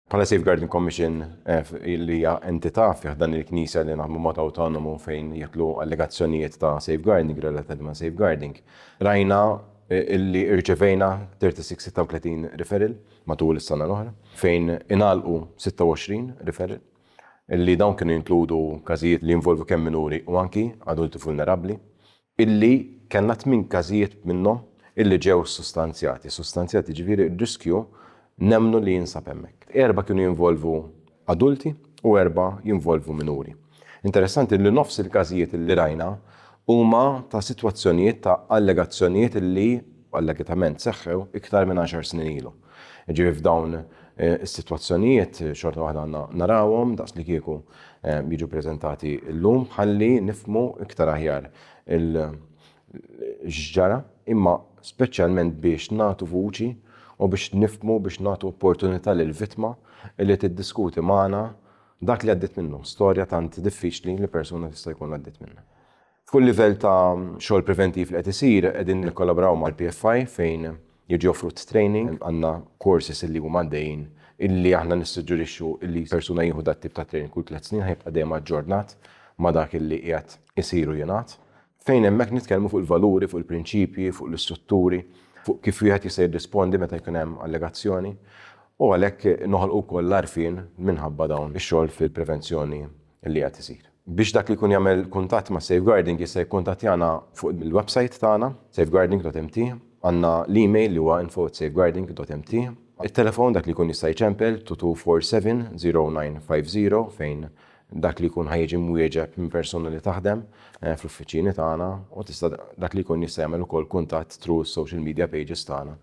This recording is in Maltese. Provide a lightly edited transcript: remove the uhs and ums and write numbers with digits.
Bħala Safeguarding Commission li hija entità fi ħdan il-Knisja li naħdmu mod awtonomu fejn jidħlu allegazzjonijiet ta' safeguarding relatati ma' safeguarding, rajna illi rċevejna 36 36 referral matul is-sena l-oħra, fejn ingħalqu 26 referral, illi dawn kienu jinkludu każijiet li jinvolvu kemm minuri u anki adulti vulnerabbli. Illi kellna tminn każijiet minnhom illi ġew sustanzjati. Sustanzjati jiġifieri r-riskju nemmnu li jinsab hemmhekk. Erbgħa kienu jinvolvu adulti u erbgħa jinvolvu minuri. Interessanti li nofs il-każijiet illi rajna huma ta' sitwazzjonijiet ta' allegazzjonijiet illi allegatament seħħew iktar minn għaxar snin ilu. Jiġifieri f'dawn is-sitwazzjonijiet xorta waħda għandna narawhom daqslikieku jiġu ppreżentati llum ħalli nifhmu iktar aħjar x'ġara, imma speċjalment biex nagħtu vuċi u biex nifhmu biex nagħtu opportunità lill-vittma li tiddiskuti magħna dak li għaddiet minnu, storja tant diffiċli li persuna tista' jkun għaddiet minnha. Fuq il-livell ta' xogħol preventiv li qed isir, qegħdin nikkollaboraw mal-PFI fejn jiġi offrut training, għandna courses illi huma għaddejjin illi aħna nissuġġerixxu illi persuna jieħu dat-tip ta' training kull tlett snin ħa jibqa' dejjem aġġornat ma' dak illi qiegħed isir u jingħad. Fejn hemmhekk nitkellmu fuq il-valuri, fuq il-prinċipji, fuq l-istrutturi, fuq kif wieħed jista' jirrispondi meta jkun hemm allegazzjoni u għalhekk noħolqu wkoll l-għarfien minħabba dawn ix-xogħol fil-prevenzjoni li qed isir. Biex dak li jkun jagħmel kuntatt ma' Safeguarding jista' jikkuntattjana fuq il-websajt tagħna, safeguarding.mt, għandna l-email li huwa info@safeguarding.mt, it-telefon dak li jkun jista' jċempel 2247-0950 fejn dak li jkun ħa jiġi mwieġeb minn persuna li taħdem fl-uffiċini tagħna u tista' dak li jkun jista' jagħmel ukoll kuntatt through is-social media pages tagħna.